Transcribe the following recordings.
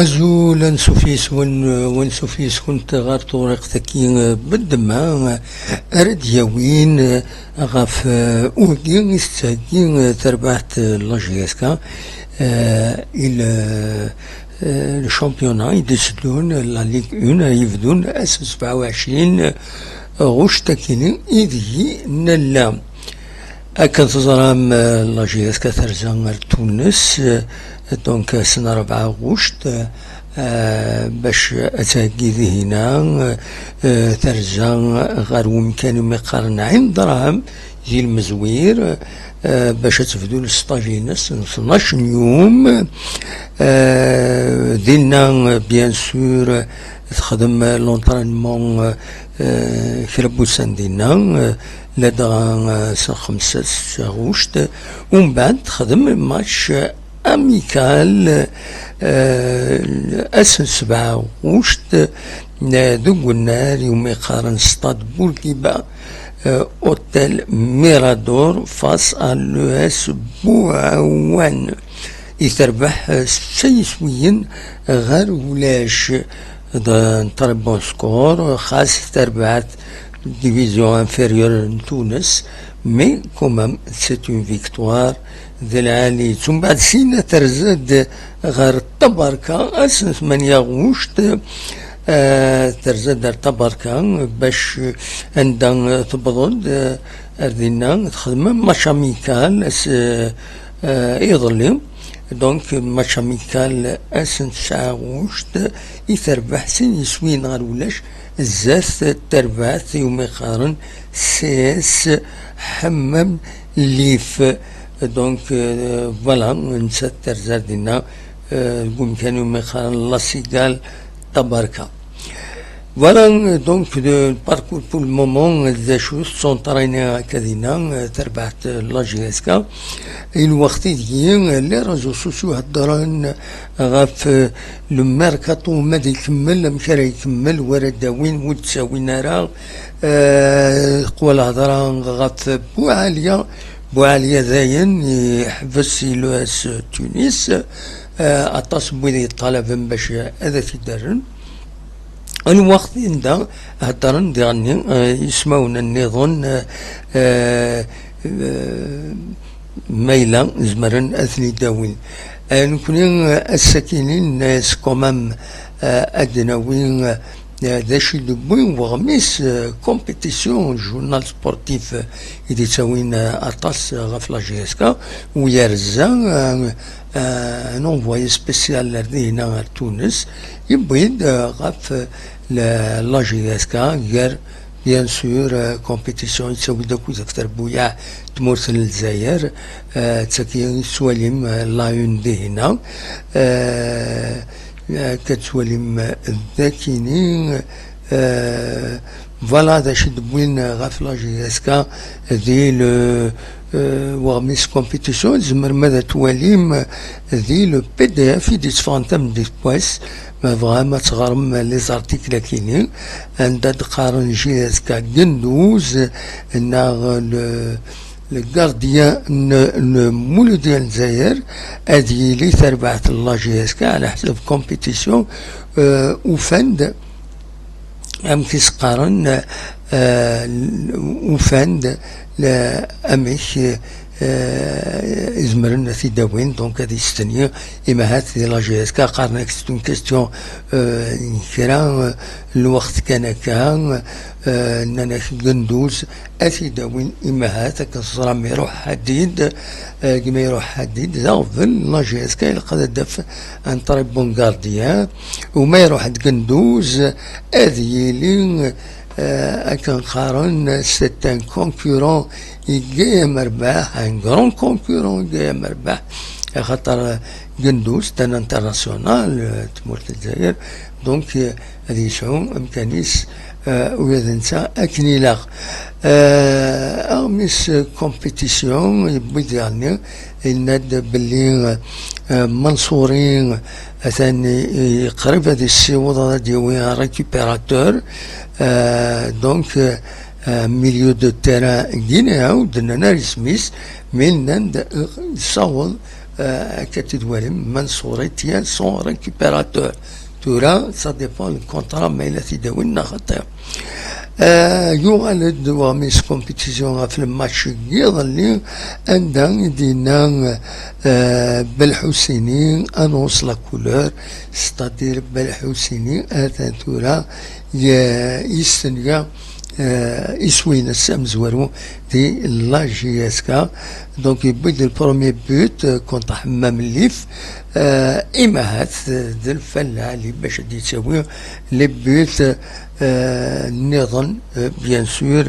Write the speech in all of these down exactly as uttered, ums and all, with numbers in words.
Azul, ansuf yes-wen, ansuf yes-kent ɣer tewriqt-agi, eh, beddemma, eh, ara d-yawin, eh, ɣef, eh, wagi i tettheggi, eh, terbaɛt, eh, la J S K, eh, i le, eh, le championnat i d-iteddun, la Ligue un, ara yebdun ass n sebɛa u ɛecrin, eh, ɣuct akini ideg i nella. Akken teẓram, eh, la J S K terza ar Tunes, eh, donc ass n rebɛa ɣuct, eh, bac ad theggi dihina, eh, terza ɣer wemkan umi qqaren Ɛin Dṛaham di Lmezwir, eh, bac ad tebdu lesṭaj-ines n tnac n yum. Eh, dinna, eh, bien sûr, texdem l'entraînement, eh, kra n wussan dinna, eh, ladɣa, eh, s lxemsa s ɣuct, umbeɛd texdem match amical, eh, ass n sebɛa ɣuct, eh, deg unnar iwumi qqaren Stade Bourguiba, eh, Hôtel Mirador face à l'U S Bouawan. I terbeḥ, eh, s setta yiswiyen ɣer ulac. D un très bon score, xas terbaɛt division inférieure n Tunes, mais quand même, c'est une victoire d lɛali. Tumbeɛd sina terza-d ɣer Tabarka, ass n tmanya ɣuct, eh, terza-d ar Tabarka, bac anda tewweḍ-d, eh, ar dinna, texdem match amical, ass, eh, eh, iḍelli. Donc, match amical ass n tesɛa ɣuct, i terbeḥ sin yiswiyen ɣer ulac, zdat terbaɛt iwumi qqaren C S Ḥemmam Lif. Donc, euh, voilà, nettat terza dinna, euh, deg umkan iwumi qqaren La Cigale Tabarka. Voilà, donc, le parcours pour le moment, d acu tettunṭrayni akka dinna, terbaɛt la J S K. I lweqt ideg les réseaux sociaux heddren ɣef, euh, le mercato, ma ad ikemmel, amek ara ikemmel, wara d-awin, ur d-ttawin ara, euh, teqwa lhedra ɣef Buɛaliya, Buɛaliya dayen, yeḥbes i l'U S Tunis, euh, aṭas n wid yeṭṭalaben bac ad t-id-rren. Lweqt anda heddren diɣenni, eh, ismawen nniḍen, eh, eh, ma yella zemren ad ten-id-awin. Eh, nekni, eh, ass-akini nenna-yas quand même, eh, ad d-nawi, eh, d acu i d-wwin weɣmis, eh, compétition, journal sportif, eh, i d-ittawin, eh, aṭas, eh, ɣef la J S K, u yerza, eh, eh, un envoyé spécial ar dihina ar Tunes, yewwi-d, eh, ɣef, eh, la, la J S K, gar, bien sûr, eh, compétition, yettawi-d akk Docteur Bouya, tmurt n Lezzayer, eh, d tagi i tettwalim, eh, la une dihina, eh, eh, akka tettwalim, eh, d akini, eh, voilà d acu i d-wwin ɣef la J S K di le, eh, weɣmis compétition, tzemrem ad twalim di le P D F i d-itteffɣen tameddit n wass, ma tebɣam ad teɣrem les articles akini, anda d-qqaren J S K Genduz, neɣ le, le gardien n, n Muludi n Lezzayer, ad yili tarbaɛt n la J S K ɛla ḥsab compétition, eh, ufan-d, amek i s-qqaren, eh, ufan-d, la, amek, eh, i zemren ad t-id-awin, donc ad yesteni, imahat di la J S K qqaren-ak c'est une question, eh, n kra, eh, lweqt kan akka, eh, nnan-ak Genduz, ad t-id-awin imahat, akken teẓram iruḥ ḥadid, eh, gma iruḥ ḥadid, d aɣbel, la J S K ilaq ad d-taf un très bon gardien, u ma iruḥ-d Genduz, ad yili, eh, akken qqaren, c'est un concurrent i Gaya Merbaḥ, un grand concurrent i Gaya Merbaḥ, axaṭer Genduz, c'est un international, eh, tmurt n Lezzayer, donc, eh, ad yesɛu amkan-is, eh, ula d netta akken ilaq. Eh, aɣmis compétition, yewwi-d daɣen, yenna-d belli, eh, Mansouri atan i, i qrib ad yessiweḍ ad d-yawi un récupérateur, eh, donc, eh, milieu de terrain guinéen, ur d-nnan ara isem-is, mais nnan-d, eh, yessaweḍ Akka tt-id-walim, Mansouri tient son récupérateur. Tura, ça dépend le contrat ma yella t-id-awin neɣ xaṭi. Euh, yuɣal-d weɣmis compétition ɣef le match n yiḍelli, anda i d-yenna euh, Belḥusini annonce la couleur, c'est-à-dire Belḥusini atan tura yestenga euh, iswi-ines amezwaru di la J S K. Donc yewwi-d le premier but euh, contre Hammam Lif. Euh, imahat euh, d lfalla li bac ad d-yettawi les buts euh, nniḍen euh, bien sûr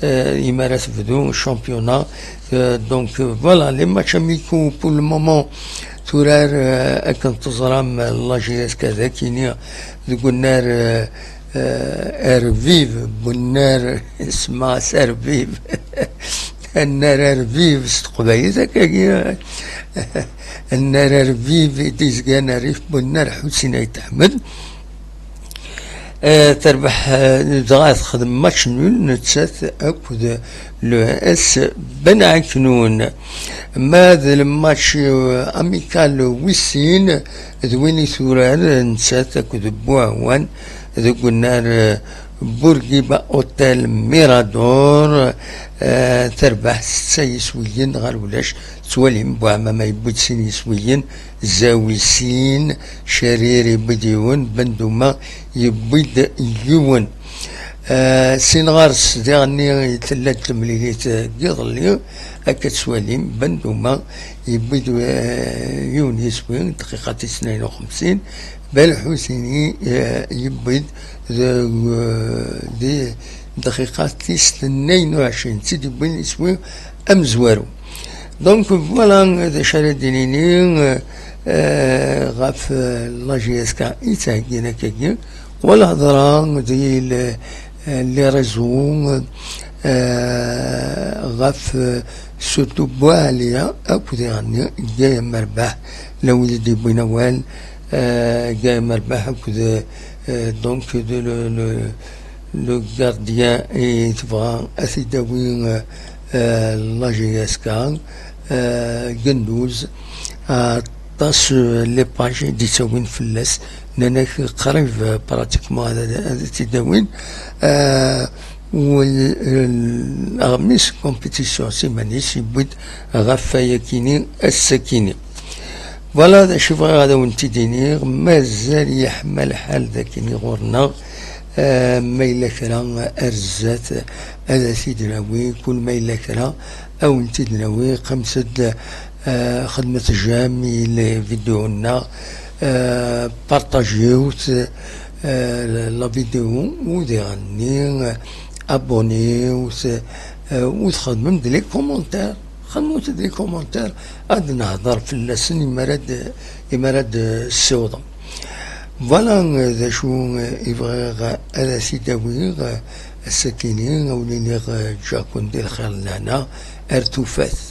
euh, imi ara tebdu championnat. Euh, donc euh, voilà, les matchs amicaux pour le moment turar euh, akken teẓram la J S K d akini deg unnar euh, euh, Erviv, bunnar isma-s Erviv. Annar Erviv s teqbaylit akkagi. Annar Erviv i d-izgan rrif bunnar Ḥusin Ayt Ḥmed. Euh, terbeḥ euh, dɣa texdem match nul nettat akked le S Ben Aknun. Ma d le match euh, amical wis sin d win i turar nettat akked Buɛwan deg unnar euh, Bourguiba Hotel Mirador. Euh, terbeḥ setta yiswiyen ɣer ulac. Tettwalim Buɛmama yewwi-d sin yiswiyen, Zawi sin, Cerir yewwi-d yiwen, Benduma yewwi-d yiwen. Euh, sin ɣer-s diɣenni tella-d temlilit n yiḍelli, akka tettwalim Benduma yewwi-d euh, yiwen yiswi, dqiqa tis tnayen u xemsin, Belḥusini euh, yewwi-d deg euh, di dqiqa tis tnayen u ɛecrin, tt-id-yewwin iswi amezwaru. Donc voilà d acu ara d-nini euh, ɣef euh, la J S K i ttɛeggin akkagi. Wala hedra di le- euh, les réseaux euh, ɣef euh, surtout Buɛaliya akked iɣenni Gaya Merbaḥ, la wid i d-yewwin awal euh, Gaya Merbaḥ akked euh, donc de le, le, le gardien i tebɣa ad t-id-tawi euh, la J S K euh, Genduz. Aṭas euh, les pages i d-yettawin fell-as, nnan-ak qrib euh, pratiquement ad ad t-id-awin. Euh, aɣmis compétition s iman-is yewwi-d ɣef wayakini ass-akini. Voilà d acu bɣiɣ ad awen-t-id-iniɣ, mazal yeḥma lḥal d akini ɣur-neɣ. Euh, ma yella kra ar zdat ad t-id-nawi, kul ma yella kra ad wen-t-id-nawi. Qqimet-d euh, xedmet j'aime i les vidéos-nneɣ, euh, partagez-t euh, la vidéo u diɣenni euh, abonnez-t euh, u txedmem-d les commentaires. Xedmut-d les commentaires ad nehder fell-asen imi ara d- imi ara d-ssiwḍem. Voilà euh, d acu euh, i bɣiɣ ad as-id-awiɣ euh, ass-akini, a wen-iniɣ euh, ǧǧaken di lxir d lehna ar tufat.